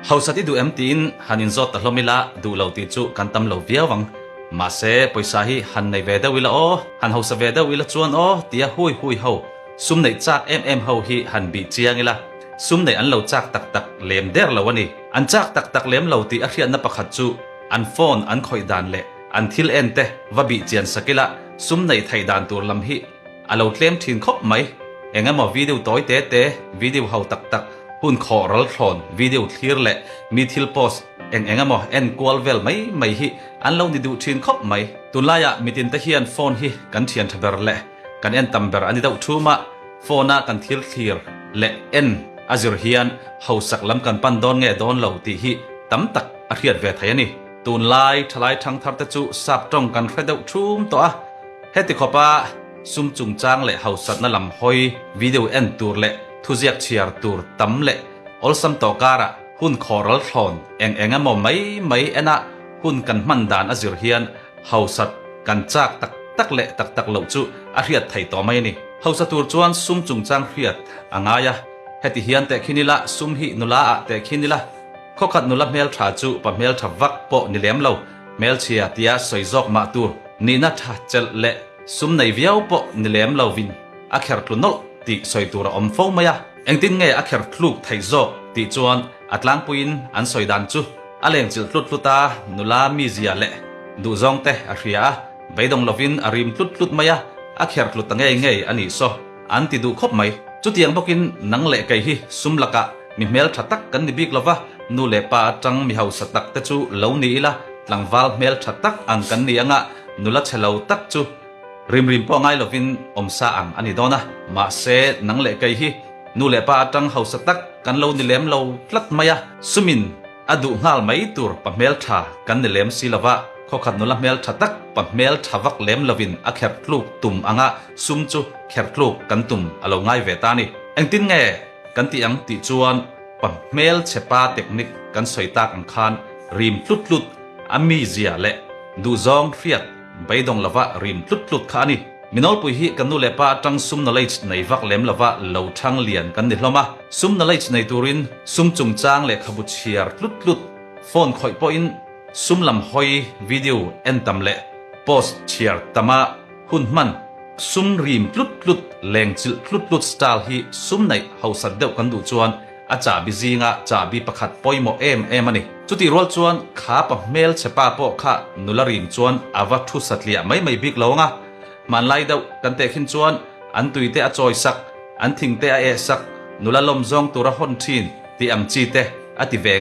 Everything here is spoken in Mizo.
Hausa ti duh em tiin han inzawt ta hlawm ila, duh lo tih chu kan tam lo viau ang. Mahse, pawisa hi han nei ve deuh ila aw, han hausa ve deuh ila chuan aw tia hui hui ho, sum neih chak em em ho hi han bih chiang ila, sum neih an lo chak tak tak lem der lo a ni. An chak tak tak lem lo tih a hriatna pakhat chu an phone an khawih dan leh an thil en te va bih chian sak ila, sum neih theih dan tur lam hi A lo tlem thin khawp mai. Eng emaw video tawi te te, video ho tak tak, hun khawh ral thlawn, video thlir leh mi thil post eng eng emaw en kual vel mai mai hi an lo ni duh thin khawp mai. Tunlaiah mitin te hian phone hi kan thian tha ber leh kan en tam ber a ni deuh thum a, phone a kan thil thlir leh en a zir hian hausak lam kan pan dawn nge dawn lo tih hi tam tak a hriat ve thei a ni. Tunlai thalai thangthar te chu sap tawng kan hre deuh thum tawh a. Heti khawpa sum chungchang leh hausatna lam hawi video en tur leh thuziak chhiar tur tam leh awlsam tawh karah hun khawh ral thlawn eng eng emaw mai mai ena hun kan hman dan a zir hian hausat kan chak tak tak leh tak tak loh chu a hriat thei tawh mai a ni. Hausa tur chuan sum chungchang hriat a ngai a, heti hian tehkhin ila sum hi nula ah tehkhin ila khawkhat nula hmeltha chu pa hmeltha vak pawh ni lem lo, Hmelchhia tia sawi zawk mah tur nihna tha chelh leh sum nei viau pawh ni lem lovin a kher tlu nawlh tih sawi tur a awm fo mai a. Engtin nge a kher thluk theih zawk tih chuan a tlangpuiin an sawi dan chu a lengchilh tlut tlut a, nula mizia leh duhzawng te a hria a, beidawng lovin a rim tlut tlut mai a, a kher tlu ta ngei ngei a nih saw an ti duh khawp mai. Chutiang bawkin nang leh kei hi sum lakah Mi hmel tha tak kan ni bik lova, nu leh pa atang mi hausa tak te chu lo ni ila, tlangval hmel tha tak ang kan ni anga, nula chhe lo tak chu rim rim pawh ngai lovin awm sa ang a ni dawn a. Mahse, nang leh kei hi nu leh pa atang hausa tak kan lo ni lem lo tlat mai a, sumin a duh nghal mai tur pa hmel tha kan ni lem si lova, khawkhat nula hmel tha tak pa hmel tha vak lem lovin a kherh tluk tum anga sum chu kherh tluk kan tum a lo ngai ve ta a ni. Engtin nge? Kan tih ang tih chuan pa hmelchhe pa technique kan sawi tak ang khan rim tlut tlut a mizia leh duhzawng hriat beidawng lova rim tlut tlut kha a ni. Minawlpui hi kan nu leh pa atang sum knowledge nei vak lem lova lo thang lian kan ni hlawm a. Sum knowledge nei turin sum chungchang lehkhabu chhiar tlut tlut, phone khawih pawhin sum lam hawi video en tam leh post chhiar tama Hun hman, sum rim tlut tlut, lengchilh tlut tlut style hi sum neih hausat deuh kan duh chuan a chahbi zinga chahbi pakhat pawimawh em em a ni. Chutih rual chuan kha pa hmelchhe pa pawh kha nula rim chuan a va thu satliah mai mai bik lo ang a. Hmanlai deuh kan tehkhin chuan an tui te a chawi sak, an thing te a eh sak, nula lawm zawng tur a hawn thin tih ang chi te a ti ve.